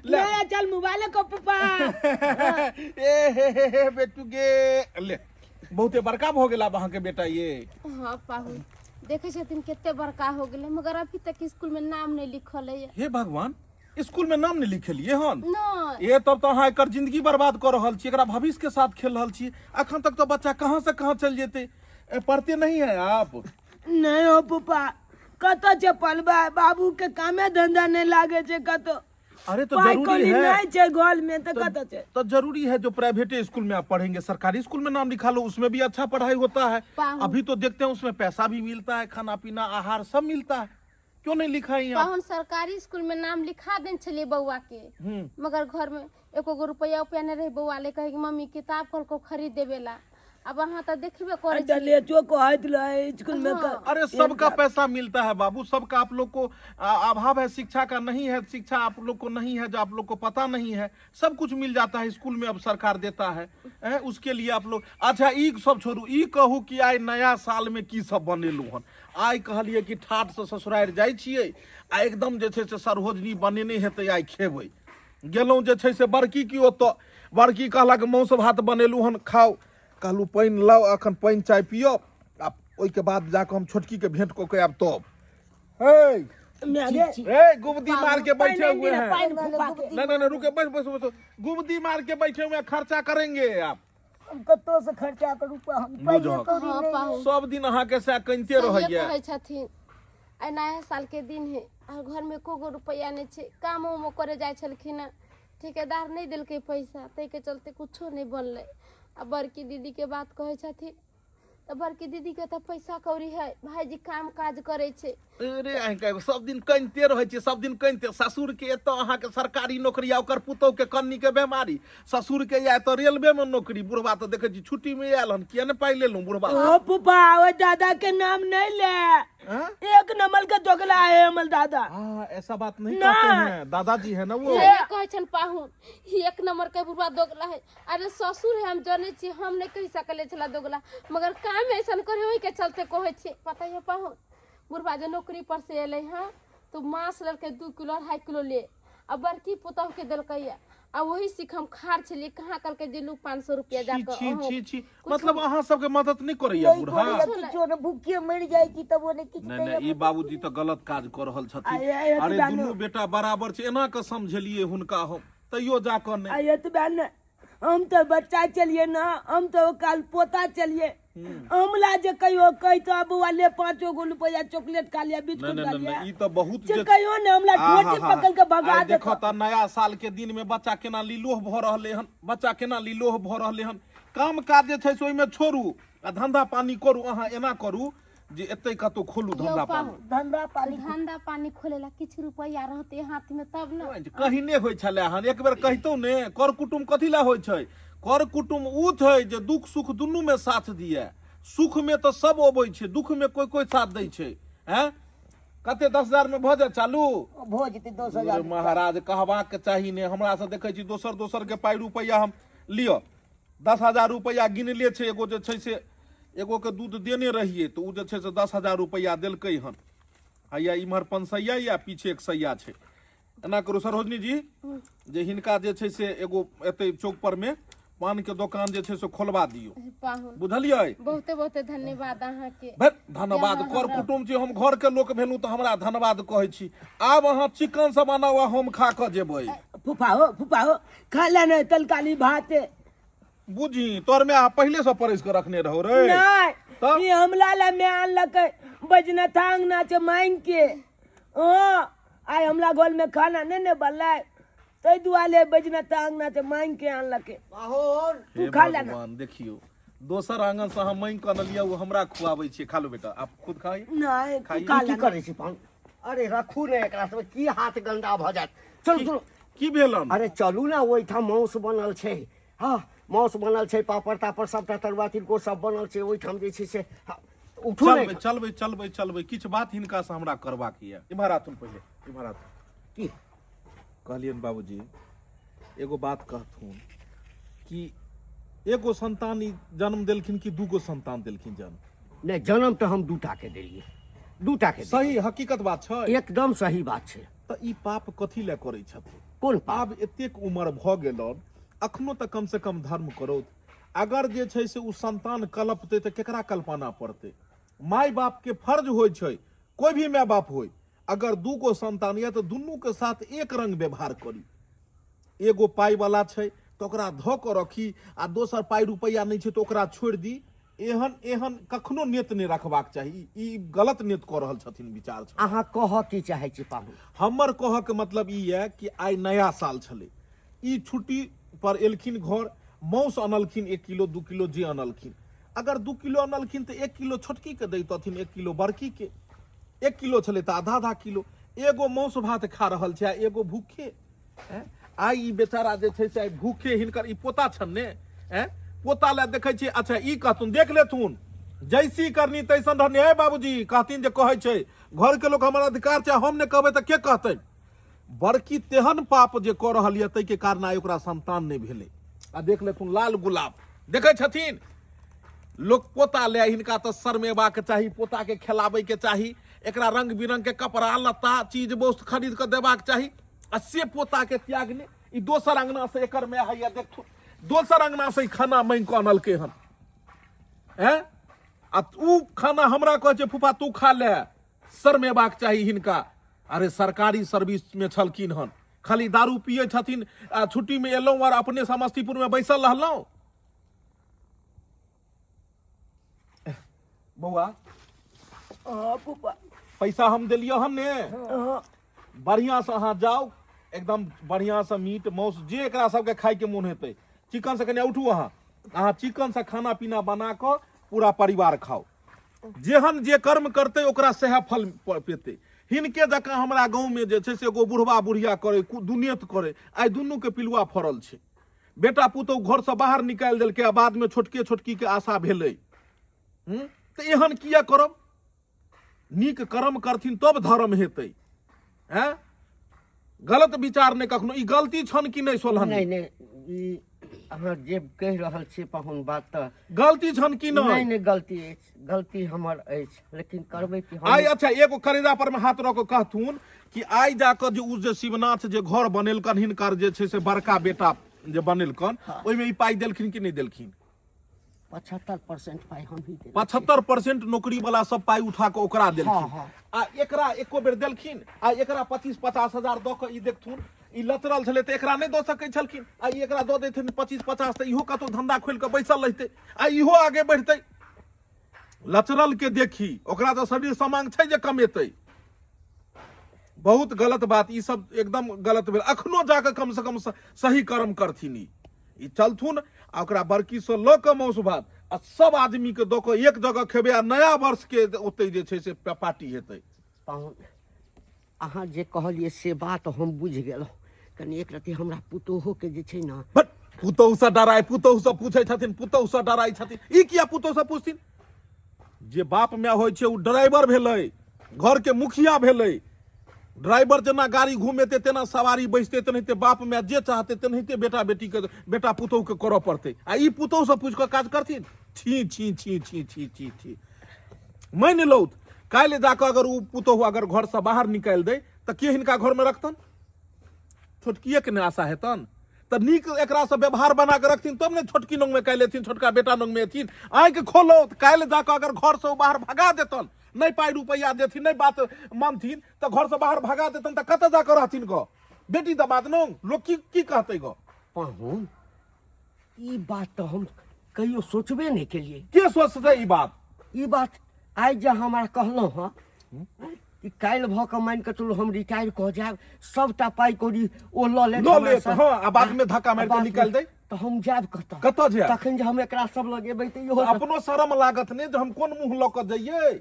ले। नया चल मोबाइल को फूफा। ए हे हे हे बेटू गे, ले बहुते बड़का भऽ गेल आब अहाँके बेटा ये। हाँ पाहुन, देखै छथिन कते बड़का हो गेलै, मगर अभी तक स्कूल में नाम नहीं लिखल है। हे भगवान, स्कूल में नाम नहीं लिखेलिए हन? नहीं। ए तब तो अहाँ एकर जिंदगी बर्बाद कऽ रहल छी, एकरा भविष्य के साथ खेल रहल छी। अखन तक तो बच्चा कहाँ से कहाँ चलि जेतै। ए, पढ़ते नहीं है आप? नहीं हो फूफा, कतऽ छै पलबा? बाबू के कामे धंधा नहीं लागे छै कतौ। अरे तो पाई जरूरी कौड़ी है। नहीं छै घर में तऽ कतऽ छै? तो जरूरी है जो प्राइवेट स्कूल में आप पढ़ेंगे, सरकारी स्कूल में नाम लिखा लो, उसमें भी अच्छा पढ़ाई होता है। पाहुन। अभी तो देखते हैं उसमें पैसा भी मिलता है, खाना पीना आहार सब मिलता है, क्यों नहीं लिखाई आप? पाहुन, सरकारी स्कूल में नाम लिखा देने छलियै बौआ के, मगर घर में एको गो रुपया उपया नहीं रहे बौआ ले, कहे कि मम्मी किताब कहलको खरीद देवे ला। अब अहाँ तऽ देखबे करै छी। डलेचो कहैत रहे स्कूल में अरे सबका पैसा मिलता है बाबू, सबका। आप लोग को अभाव है शिक्षा का, नहीं है शिक्षा आप लोग को, नहीं है जो आप लोग को पता नहीं है। सब कुछ मिल जाता है स्कूल में, अब सरकार देता है, हैं, उसके लिए आप लोग। अच्छा ई सब छोड़ू, ई कहू कि आइ नया साल में की सब बनेलू हन? आइ कहलिए कि ठाठ से ससुरारि जाइ छियै आ एकदम जे छै से सरहोजनी बनेने हेतै, आइ खेबै। गेलहुँ जे छै से बड़की की ओतऽ, बड़की कहलक मासु भात बनेलहुँ हन, खाउ। कहलहुँ पानि लाउ, एखन पानि चाय पियब आ ओहिके बाद जाकऽ हम छोटकीके भेंट कऽ के आयब तब। हे ए गुबदी मार के बैठे हुए हैं। पानि फूफा के। नहीं नहीं नहीं, रुके, बस बस बस, गुबदी मार के बैठे हुए हैं, खर्चा करेंगे आप। हम कतौ से खर्चा करू हम? बुझक। हाँ पाहुन, सब दिन अहाँके सएह कनिते सहिए रहैया। कहै छथिन, आइ नया साल के दिन है आ घर में एको गो रुपैआ नहीं छै। कामो उमो करे जाइ छलखिन हँ, ठेकेदार नहि देलकै पैसा, ताहिके चलते कुछो नहि बनलै। आ बड़की दीदीके बात कहै छथिन तऽ बड़की दीदीके तऽ पैसा कौड़ी है, भाइजी काम काज करै छै। अरे अहाँके सब दिन कनिते रहै छियै, सब दिन कनिते। ससुर के एतऽ अहाँके सरकारी नौकरी आ ओकर पुतोह के कन्नी के बेमारी। ससुर के या एतऽ रेलवे में नौकरी, बुढ़बा तऽ देखै छी छुट्टी में आयल हन, किया ने पाइ लेलहुँ बुढ़बा से? ओ फूफा, ओ दादा के नाम नहीं ले। हाँ? एक नंबर के दोगला है हमर दादा। हाँ, ऐसा बात नहीं ना। कहते हैं, दादाजी है ना वो। सही कहै छनि पाहुन, ई एक नंबर के बुढ़वा दोगला है। अरे ससुर है, हम जनै छी, हम नहि कहि सकले छला दोगला, मगर काम ऐसन करे ओहि के चलते कहै छी। पता है पाहुन, बुढ़वा जे नौकरी पर से एलै हँ तो मांस लेलकै 2 किलो 2.5 किलो ले आ बड़की पुतहु के देलकै। आ वही सीख हम खार छलियै, कहाँ कहलकै जे लू 500 रुपया छी जाकऽ छी अहूँ छी छी, मतलब अहाँ सबके मदद नहीं करैया नहीं बूढ़ा? करैया किछो ने, भूखे मरि जाइ छी तबो ने किछु नहीं दैया। नहीं, ई बाबूजी तऽ गलत काज कऽ रहल छथिन। आय, आय, अरे एतबा दुनू बेटा बराबर छै, एना कऽ समझेलियै हुनका हम, तैयो जा कऽ नहि। आ एतबे ने, हम तऽ बच्चा चलिए ना, हम तऽ काल पोता चलिए, हमला जे कहियो कहितो बौआ ले 5 गो रुपया चॉकलेट खा लिया, नहीं बिस्कुट नहीं खा नहीं लिया, नहीं, ई तऽ बहुत जे जे कहियो ने हमला आहा, ठोटी हा, पकड़ के भगा आइ देखो देतो। तऽ नया साल के दिन में बच्चा केना लीलोह भऽ रहलै हन, बच्चा केना लीलोह भऽ रहलै हन। काम काज जे छै से ओहिमे छोड़ू आ धंधा पानी करू। अहाँ एना करू जे एतै कतौ खोलू यौ धंधा पानी। पाहुन, धंधा पानी, धंधा पानी खोले ला किछु रुपैआ रहते हाथ में तब ने। कहिने होइ छलै हन, एक बेर कहितौ ने। कर कुटुम कथी लए होइ छै? कर कुटुम उ छै जे दुख सुख दुनू में साथ दिए। सुख में तऽ सब अबै छै, दुख में कोई कोई साथ दै छै। हैं, कते 10,000 में भऽ जाय चालू? भऽ जेतै 10,000। अरे महाराज, कहबाक चाही ने हमरा से। देखै छी दोसर दोसर के पाइ रुपैआ हम लिअ। 10,000 रुपैआ गिनले छै। एगो जे छै से एगो के दूध देने रहियै तऽ उ जे छै से 10,000 रुपैआ देलकै हन। हैया इम्हर 500 या पीछे 100 छै। एना करू सरोजनी जी, जे हिनका जे छै से एगो एतै चौक पर में पान के दोकान जे छै से खोलवा दियौ। पाहुन, बुझलियै? बहुते बहुते धन्यवाद अहाँके। भे धन्यवाद, कर कुटुम छी हम, घर के लोक भेलहुँ तऽ हमरा धन्यवाद कहै छी। आब अहाँ चिकन सब बनाउ आ हम खा कऽ जेबै। फूफा हो, फूफा हो, खा ले ने तलकाली भात। बुझी तोर में पहिले से परसि के रखने रहो रे? नहीं। तब? ई हमला ला में आनलकै बजना थांग नाचे मांग के। हाँ, आइ हमला घर में खाना नहीं ने बनलै, ताहि दुआरे बजना थांग नाचे मांग के आनलकै। पाहुन, तू हे खा ले ना। भगवान, देखियौ दोसर आंगन से अहाँ मांगि कऽ अनलियै, ओ हमरा खुआबै छियै। खा लो बेटा, आप खुद खाइए। नहीं, तू खाइए। खा की ले ना। करै छी पाहुन? अरे रखू ने एकरा सब, की हाथ गंदा भऽ जायत। चलू चलू। की भेलन? अरे चलू ने, ओहिठाम मांस बनल छै। हँ, मांस बनल छै, पापड़ तापड़ सबटा, तरुआ तिलकोर सब बनल छै ओहिठाम जे छै से। हँ, उठू ने। चलबै चलबै चलबै चलबै, किछु बात हिनकासँ हमरा करबाक यऽ। इम्हर आथुन पहिले, इम्हर आथुन। की कहलियनि बाबूजी, एगो बात कहथुन कि एगो संतान ई जन्म देलखिन कि दूगो संतान देलखिन जन्म? नहि, जन्म तऽ हम दूटा के देलियै, दूटा के। सही हकीकत बात छै? एकदम सही बात छै। तऽ ई पाप कथी लए करै छथिन? कोन पाप? आब एतेक उमर भऽ गेलन, अखनो तऽ कमसँ कम धर्म करौत। अगर जे छै से ओ संतान कलपतै तऽ केकरा कल्पना पड़तै? माय बापके फर्ज होइ छै, कोइ भी माय बाप होइ, अगर दू गो संतान यऽ तऽ दुनूके साथ एक रंग व्यवहार करी। एगो पाइवला छै तऽ ओकरा धऽ कऽ रखी आ दोसर पाइ रुपैआ नहि छै तऽ ओकरा छोड़ि दी, एहन एहन कखनो नेत नहि रखबाक चाही। ई गलत नेत कऽ रहल छथिन विचार छनि। अहाँ कहऽ की चाहै छी पाहुन? हमर कहऽके मतलब ई यऽ कि आइ नया साल छलै, ई छुट्टी पर एलखिन घर, माउस अनलखिन 1 किलो 2 किलो जे अनलखिन। अगर 2 किलो अनलखिन तऽ 1 किलो छोटकीके दैतथिन, 1 किलो बड़कीके। 1 किलो छलै तऽ आधा आधा किलो। एगो माउस भात खा रहल छै आ एगो भूखे। आइ ई बेचारा जे छै से आइ भूखे, हिनकर ई पोता छनि ने, पोता लए देखै छियै। अच्छा ई कहथुन, देख लेथुन, जैसी करनी तैसन रहनी। हे बाबूजी, कहथिन जे कहै छै घरके लोक, हमर अधिकार छै, हम नहि कहबै तऽ के कहतै? बड़की तेहन पाप जे कऽ रहल यऽ ताहिके कारण आइ ओकरा संतान नहि भेलै। आ देख लेथुन लाल गुलाब देखै छथिन लोक पोता ले, हिनका तऽ शरमेबाक चाही, पोताके खेलाबैके चाही, एकरा रंग बिरंग के कपड़ा लत्ता चीज वस्तु खरीद कऽ देबाक चाही, आ से पोताके त्यागने ई दोसर अंगना से एकर माय हैया देखथुन, दोसर अंगना से ई खाना मांगि कऽ अनलकै हन। हैं आ ऊ खाना हमरा कहै छै फूफा तू खा ले। शरमेबाक चाही हिनका। अरे सरकारी सर्विस में छलखिन हन, खाली दारू पिए छथिन आ छुट्टी में एलहुँ और अपने समस्तीपुर में बैसल रहलहुँ। बौआ हाँ फूफा, पैसा हम देलियै हन ने? हाँ। बढ़िआँ से अहाँ जाउ, एकदम बढ़िआँ से मीट मांस जे एकरा सबके खायके मोन हेतै, चिकन से कनि उठू अहाँ, अहाँ चिकन से खाना पीना बना कऽ पूरा परिवार खाउ। जेहन जे कर्म करतै ओकरा सएह फल पेतै। हिनके जकाँ हमरा गाँवमे जे छै से एगो बुढ़वा बुढ़िया करै, दुनेत करै, आइ दुनूके पिलुआ फड़ल छै। बेटा पुतहु घरसँ बाहर निकालि देलकै आ बादमे छोटके छोटकीके आशा भेलै। तऽ एहन किया करब? नीक कर्म करथिन तब धर्म हेतै। हैं गलत विचार नहि कखनो। ई गलती छन कि नहि सोलहन? नहि नहि, ई अहाँ जे कहि रहल छियै पाहुन, बात तऽ गलती छन कि नहि? नहि नहि, गलती अछि, गलती हमर अछि, लेकिन करबै कि हम? आइ अच्छा एगो करेजा पर में हाथ रख के कहथुन कि आइ जाकऽ जे उ जे शिवनाथ जे घर बनेलकन, हिनकर जे छै से बड़का बेटा जे बनेलकन, ओहिमे ई पाइ देलखिन कि नहि देलखिन? 75% पाइ हम ही देने। 75% नौकरी वाला सब पाइ उठा कऽ ओकरा देलखिन। हाँ। आ एकरा एको बेर देलखिन? आ एकरा 25-50 हजार दऽ कऽ ई देखथुन, ई लचरल छलै तऽ एकरा नहि दऽ सकै छलखिन, आ ई एकरा दऽ देथिन 25-50 तऽ इहो कतौ धंधा खोलि कऽ बैसल रहितै आ इहो आगे बढ़तै। लचरल के देखी, ओकरा तऽ शरीर समांग छै जे कमेतै। बहुत गलत बात ई सब, एकदम गलत भेल। अखनो जाकऽ कम से कम सही कर्म करथिन। ई ई चलथुन आ ओकरा बड़कीसँ लऽ कऽ मासु भात आ सब आदमीके दऽ कऽ एक जगह खेबै आ नया वर्षके ओतै जे छै से पार्टी हेतै। पाहुन, अहाँ जे कहलियै से बात हम बुझि गेलहुँ। कनि एक रति हमरा पुतोहुके जे छै ने। बट पुतोहुसँ डराय, पुतोहुसँ पूछै छथिन, पुतोहुसँ डराइ छथिन। ई किया पुतोहुसँ पूछथिन? जे बाप माय होइ छै ओ ड्राइवर भेलै, घरके मुखिया भेलै। ड्राइवर जेना गाड़ी घुमेतै तेना सवारी बैसतै, तेनाहिते बाप माय जे चाहतै तेनाहिते बेटा बेटीके बेटा पुतोहुके करऽ पड़तै। आ ई पुतोहुसँ पूछि कऽ काज करथिन? छी छी छी छी छी छी छी। मानि लौथ काल्हि जाकऽ अगर ओ पुतोहु अगर घरसँ बाहर निकालि दै तऽ के हिनका घरमे रखतन? छोटकिएके ने आशा हेतन। तऽ नीक एकरासँ व्यवहार बना कऽ रखथिन तब ने छोटकी नंगमे काल्हि एथिन, छोटका बेटा नंगमे एथिन। आँखि खोलो, काल्हि जाकऽ अगर घरसँ ओ बाहर भगा देतन, नहि पाइ रुपैआ देथिन, नहि बात मानथिन तऽ घरसँ बाहर भगा देतन, तऽ कतऽ जाकऽ रहथिन गऽ बेटी दमाद नंग? लोक की की कहतै गऽ? पाहुन, ई बात तऽ हम कहियो सोचबे नहि केलियै। के सोचतै ई बात? ई बात आइ जे हमरा कहलहुँ हँ कि काल्हि भऽ कऽ मानि कऽ चलू हम रिटायर कऽ जायब, सबटा पाइ कौड़ी ओ लऽ लेत लऽ हमरा लेत, सँ। हँ, आ बादमे धक्का मारि कऽ बादमे निकालि दै। तऽ हम जायब कतऽ? कतऽ जायब? तखन जे हम एकरा सब लग एबै तऽ इहो सब- अपनो शरम लागत ने जे हम कोन मुँह लऽ कऽ जइयै।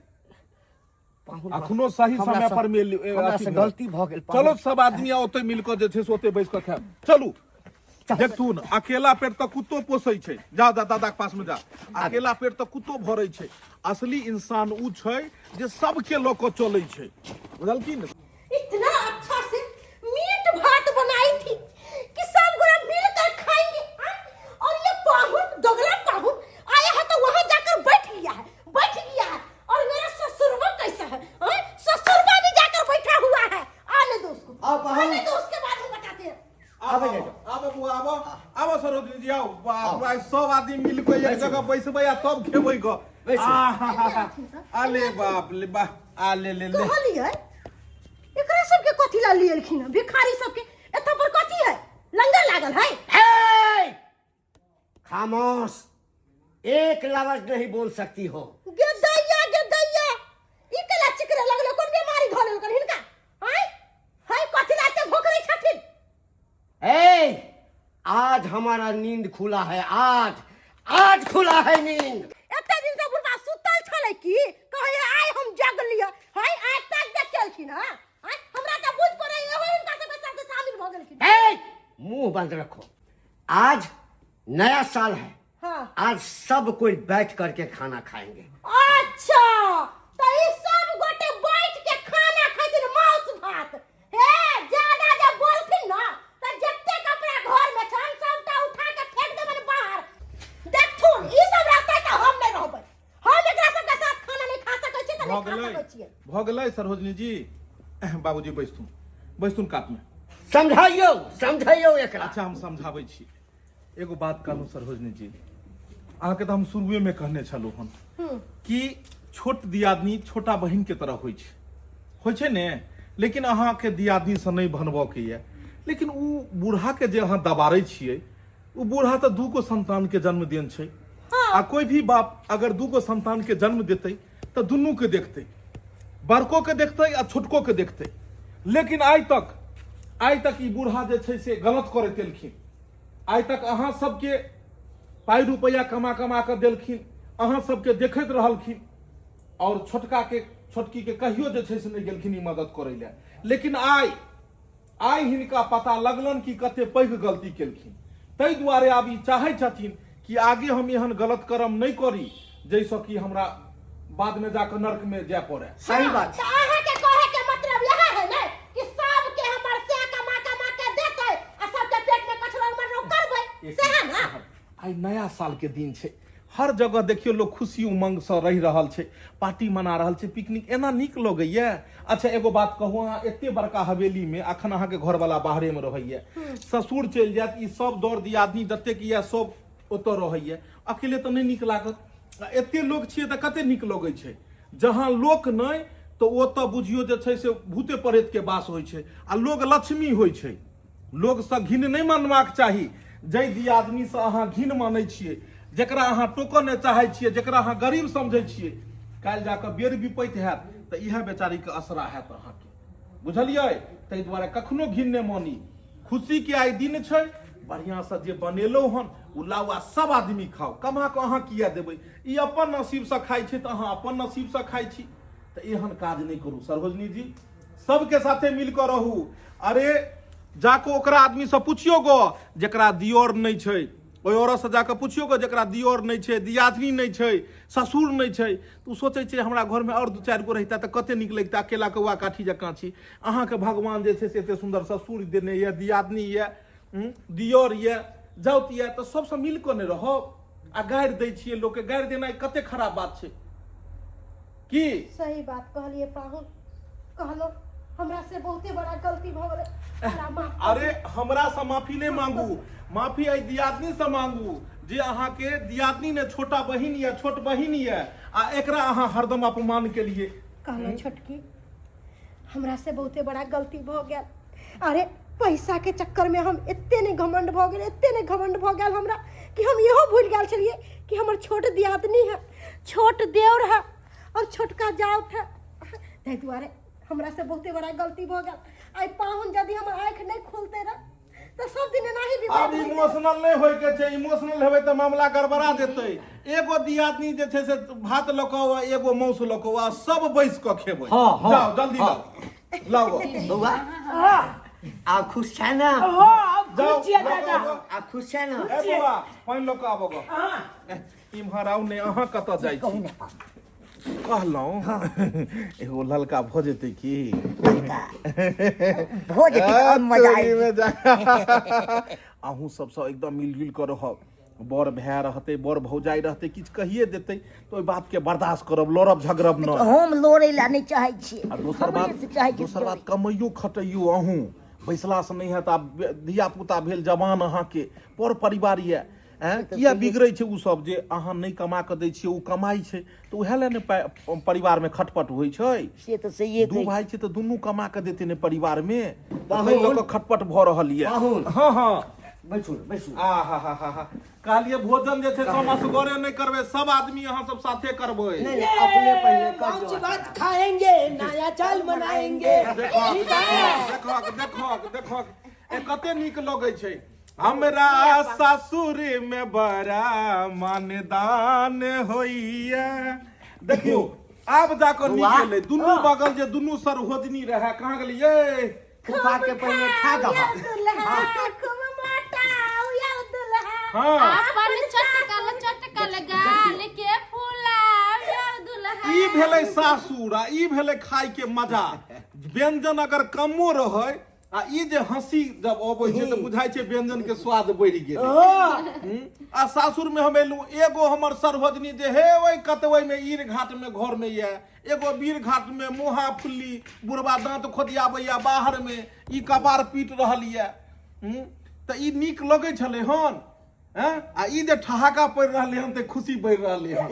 पाहुन, अखनो सही हमरा समय सँ- पर मिल हमरा अथी से भेल। गलती भऽ गेल पाहुन। चलो सब आदमी ओतै मिल कऽ जे छै से ओतै बैस कऽ खायब। चलू। देखथुन अकेला पेट तऽ कुत्तो पोसै छै जा जा दादा के पास में जा अकेला पेट तऽ कुत्तो भरै छै असली इंसान उ छै जे सबके लऽ कऽ चलै छै बुझलखिन इतना अच्छा से मीट भात बनाई थी कि सब गोरा मिलकर खाएंगे हाँ? और ये पाहुन दोगला पाहुन आया है तो वहां जाकर बैठ गया है बैठ गया है और मेरा ससुरवा कैसा है हाँ? ससुरवा भी जाकर बैठा हुआ है आने दो उसको आओ पाहुन। आने दो उसके बाद हम बताते हैं आबो आबै जाउ। आबो बुआ आबो आबो सरोजनी जी आओ बाप रे सब आदमी मिल के एक जगह बैसबै आ तब खेबै ग बैसू। आहा अले बाप ले बा आ ले ले ले कहलियै एकरा सबके कथी ला लियलखिन हँ भिखारी सबके एतऽ पर कथी है लंगर लागल है हे! खामोश एक लफ्ज नहीं बोल सकती हो गे दैया गे दैया ई केला चिकरे लगलो कोन बीमारी धऽ लेलकन हिनका आँय है कथी ला एते भोकरै छथिन ए आज हमारा नींद खुला है आज आज खुला है नींद एते दिन से बुढ़बा सुतल छलै की कहै आइ हम जगलियै है आइ तक देख केलखिन हँ आँय हमरा तऽ बुझ पड़ै एहो हिनका सबके साथे शामिल भऽ गेलखिन ए मुंह बंद रखो आज नया साल है हाँ आज सब कोई बैठ करके खाना खाएंगे अच्छा तऽ ई सब गोटे बैठ के खाना खाइ मांस भात हे ज्यादा जे बोलथिन ना तऽ जते कपड़ा घर में छन सबटा उठा के फेंक देबन बाहर देखथुन ई सब रहतै तऽ हम नहि रहबै हम एकरा सबके साथ खाना नहि खा सकै छी तऽ भऽ नहि खा गेलै सकै छियै भऽ गेलै सरोजनी जी बाबूजी बैसथुन बैसथुन कातमे समझाइयो समझाइयो एकरा अच्छा हम समझाबै छी एगो बात कहलहुँ सरोजनी जी अहाँके तऽ हम शुरुएमे कहने छलहुँ हन कि छोट दियादनी छोटा बहिनके तरह होइ छै होइ छै ने लेकिन अहाँके दियादनीसँ नहि बनबऽके यऽ लेकिन ओ बूढ़ाके जे अहाँ दबारै छियै ओ बूढ़ा तऽ दू गो संतानके जन्म देन छै आ कोई भी बाप अगर दू गो संतानके जन्म देतै तऽ दुनूके देखतै बड़को के देखतै आ छोटको के देखतै लेकिन आइ तक आइ तक ई बूढ़ा जे छै से गलत करैत एलखिन आइ तक अहाँ सबके पाइ रुपैआ कमा कमा कऽ देलखिन अहाँ सबके देखैत रहलखिन आओर छोटका के छोटकी के कहियो जे छै से नहि गेलखिन ई मदद करै लए लेकिन आइ आइ हिनका पता लगलन कि कते पैघ गलती केलखिन ताहि दुआरे आब ई चाहै छथिन कि आगे हम एहन गलत कर्म नहि करी जाहिसँ कि हमरा बादमे जाकऽ नर्कमे जाय पड़े सही बात तऽ अहाँके कहै के मतलब इएह है ने कि सबके हमर से कमा कमा के देतै आ सबके पेट में कचरा मररो करबै सएह ने आइ नया साल के दिन छै हर जगह देखियौ लोग खुशी उमंगसँ रहि रहल छै पार्टी मना रहल छै पिकनिक एना नीक लगैया अच्छा एगो बात कहू अहाँ एते बड़का हवेलीमे अखन अहाँके घरवाला बाहरेमे रहैया ससुर चलि जायत ई सब दर दियादनी जतेक यऽ सब ओतऽ रहैया अकेले तऽ नहि नीक लागत आ एते लोक छियै तऽ कते नीक लगै छै जहाँ लोक नहि तऽ ओतऽ बुझियौ जे छै से भूते प्रेतके वास होइ छै आ लोग लक्ष्मी होइ छै लोकसँ घिन नहि मानबाक चाही जाहि दियादनीसँ अहाँ घिन मानै छियै जकरा अहाँ टोकऽ नहि चाहै छियै जकरा अहाँ गरीब समझै छियै काल्हि जा कऽ बेर विपैत हैत तऽ इएह बेचारीके असरा हैत अहाँके बुझलियै ताहि दुआरे कखनो घिन नहि मानी खुशीके आइ दिन छै बढ़िआँसँ जे बनेलहुँ हन ओ लाउ आ सब आदमी खाउ कमा कऽ अहाँ किया देबै ई अपन नसीबसँ खाइ छै तऽ अहाँ अपन नसीबसँ खाइ छी तऽ एहन काज नहि करू सरोजनी जी सबके साथे मिल कऽ रहू अरे जाकऽ ओकरा आदमीसँ पुछियौ गो जकरा दियोर नहि छै ओहि औरतसँ जाकऽ पुछियौ गो जकरा दियोर नहि छै दियादनी नहि छै ससुर नहि छै तऽ ओ सोचै छै हमरा घरमे आओर दू चारि गो रहिता तऽ कते नीक लगिता अकेला कौआ काठी जकाँ छी अहाँके भगवान जे छै से एते सुन्दर ससुर देने यऽ दियादनी यऽ दियोर यऽ जाउत यऽ तऽ सबसँ मिल कऽ नहि रहब आ गारि दै छियै लोकके गारि देनाइ कते खराब बात छै की सही बात कहलिए पाहुन कहलो हमरा से बहुते बड़ा गलती भऽ गेलै हमरा माफ कर अरे हमरा से माफी नहि मांगू माफी एहि दियादनी से मांगू जे अहाँके दियादनी ने छोटा बहिन यऽ छोट बहिन यऽ आ एकरा अहाँ हरदम अपमान केलिए कहलो छोटकी हमरा से बहुते बड़ा गलती भऽ गेल अरे पैसा के चक्कर में हम एते नहि घमंड भऽ गेल एते नहि घमंड भऽ गेल हमरा कि हम इहो भूलि गेल छलियै कि हमर छोट दियादनी है छोट देवर है और छोटका जाउत है ताहि दुआरे हमरा से बहुते बड़ा गलती भऽ गेल आइ पाहुन यदि हमर आँखि नहि खोलते रह तऽ सब दिन एनाही विवाद आब होइत रहत। इमोशनल नहि होय के छै इमोशनल हेबै तऽ मामला गड़बड़ा जेतै एगो दियादनी जे छै से भात लऽ कऽ आ एगो मांस लऽ कऽ आ सब बैस कऽ खेबै हाँ, हाँ, जाउ जल्दी हाँ। लाउ लाउ बौआ आब खुश छै ने हाँ अब जाओ खुश छियै दादा। आब खुश छै ने? ए बौआ, पानि लऽ कऽ आबऽ गऽ। इम्हर आउ ने, अहाँ कतऽ जाइ छी? कहलहुँ, एगो ललका भऽ जेतै की? भऽ जेतै तऽ आओर मजा आबि। तोरीमे जा। अहूँ सबसँ एकदम मिलजुलि कऽ रहब। बड़ भाय रहतै, बड़ भौजाइ रहतै, किछु कहिए देतै तऽ ओहि बातके बर्दाश्त करब, लड़ब झगड़ब नहि। हम लड़ै लए नहि चाहै छियै। आ दोसर हमरे बात से चाहै छियै। दोसर बात, कमैयो खटैयो अहूँ, बैसलासँ नहि हैत। आब धिया पुता भेल जवान, अहाँके पर परिवार यऽ, आँय, किया बिगड़ै छै ओ सब? जे अहाँ नहि कमा कऽ दै छियै, ओ कमाइ छै, तऽ उएह लए ने परिवारमे खटपट होइ छै। से तऽ सहिए दू कहै। भाई छै तऽ दुनू कमा कऽ देतै ने परिवारमे, पाहुन। ताहि लऽ कऽ खटपट भऽ रहल यऽ। पाहुन। हँ हँ। बैसू ने, बैसू। आ हा हा हा हा, कहलियै भोजन जे छै से हम असगरे नहि करबै, सब आदमी अहाँ सब साथे करबै। नहि नहि, अपने पहिले कर। मांस भात खाएंगे, नया साल मनाएंगे। देखहक देखहक देखहक देखहक, ए कते नीक लगै छै। हमरा सासुर में बड़ा मानदान होइया। देखियौ, आब जाकऽ नीक एलै। दुनू बगल जे दुनू सरहोजनी रहै, कहाँ गेलियै? फूफा के पहिले खा दह। दुल्हा खूब मोटाउ यौ दुल्हा। हँ। अपन चटकल चटकल गाल के फुलाउ यौ दुल्हा। ई भेलै सासुर आ ई भेलै खाय के मजा। व्यंजन अगर कमो रहै आ ई जे हंसी जब अबै छै तऽ बुझाइ छै व्यंजन के स्वाद बढ़ि गेल। आ सासुर में हम एलहुँ, एगो हमर सरहोजनी जे हे ओहि कतबै में ईर घाट में घर में यऽ, एगो वीर घाट में मुहा फुल्ली, बुढ़बा दाँत खोदियाबैया बाहर में, ई कपार पीट रहल यऽ। तऽ ई नीक लगै छलै हन? हैं? आ ई जे ठहाका पड़ि रहलै हन तऽ खुशी बढ़ि रहलै हन।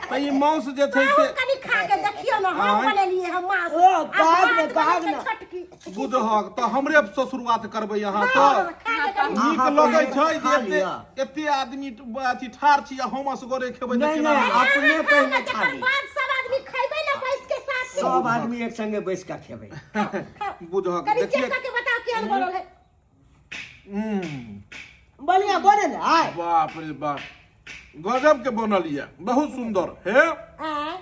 तऽ ई मांस जे छै से कनि खा के देखियौ ने, हम आँय। बनेलियै हम मांस। ओ, आ काग ने, भात काग बनै छै ने। छोटकी। बुझहक तऽ हमरे से शुरुआत करबै अहाँ सब। खा के कनि। नीक अहाँ लगै पहिले छै जे खा एते लिअ। एते आदमी अथी ठाढ़ छी आ हम असगरे खेबै तऽ नहि केना नहि हेतै? अपने खाउ पहिले ने, खा तकर ली। बाद सब आदमी खैबै ने बैस के साथ में। सब आदमी एक संगे बैस कऽ खेबै। बुझहक कनि देखिए। चेक करके बताओ केहन बनल है। बढ़िया बनल है। बाप रे बाप, गजब के बनल यऽ, बहुत सुंदर हे। आँय।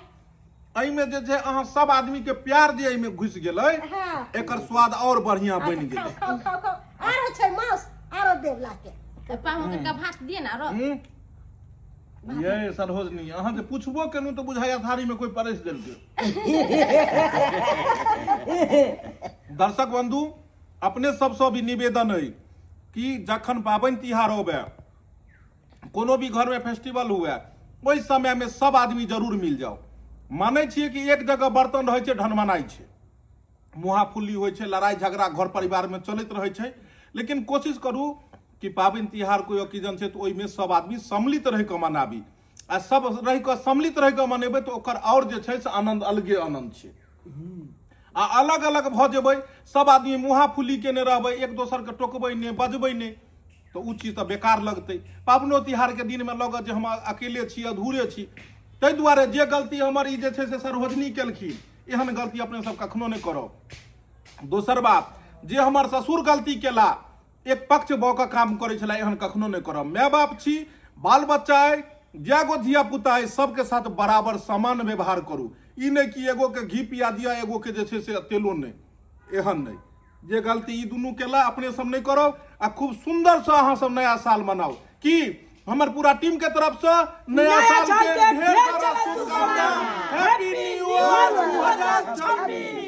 एहिमे जे छै अहाँ सब आदमी के प्यार जे एहिमे घुसि गेलै, हाँ। एकर स्वाद और बढ़िया बनि खाओ। गेलै। खाओ खाओ खाओ, आरो छै मांस, आरो देब लाके। पाहुन के भात दिए ना रो। ये सरहोजनी, अहाँ जे पुछबो केलहुँ तऽ बुझाइया थारी में कोई परसि देलकै। दर्शक बंधु, अपने सबसँ भी निवेदन अइ कि जखन पाबनि तिहार होबे, कोनो भी घरमे फेस्टिवल हुए, ओहि समयमे सब आदमी जरूर मिल जाउ। मानै छियै कि एक जगह बर्तन रहै छै, ढनमनाइ छै, मुहाफुल्ली होइ छै, लड़ाइ झगड़ा घर परिवारमे चलैत रहै छै, लेकिन कोशिश करू कि पाबनि तिहार कोइ ओकेजन छै तऽ ओहिमे सब आदमी सम्मिलित रहि कऽ मनाबी। आ सब रहि कऽ सम्मिलित रहि कऽ मनेबै तऽ ओकर आओर जे छै से आनन्द अलगे आनन्द छै। आ अलग अलग भऽ जेबै, सब आदमी मुहाफुल्ली केने रहबै, एक दोसरके टोकबै नहि, बजबै नहि, तऽ ओ चीज तऽ बेकार लगतै। पाबनो तिहारके दिनमे लगत जे हम अकेले छी, अधूरे छी। ताहि दुआरे जे गलती हमर ई जे छै से सरहोजनी केलखिन, एहन गलती अपने सब कखनो नहि करब। दोसर बात, जे हमर ससुर गलती केला, एक पक्ष भऽ कऽ काम करै छलै, एहन कखनो नहि करब। माय बाप छी, बाल बच्चा अइ, जए गो धिया पुता अइ, सबके साथ बराबर समान व्यवहार करू। ई नहि कि एगो के घी पिया दिअ, एगो के जे छै से तेलो नहि, एहन नहि। जे गलती ई दुनू केला, अपने सब नहि करब आ खूब सुन्दरसँ अहाँ सब नया साल मनाउ। की हमर पूरा टीम के तरफ से नया साल के ढेर सारा शुभकामना। Happy new year 2026।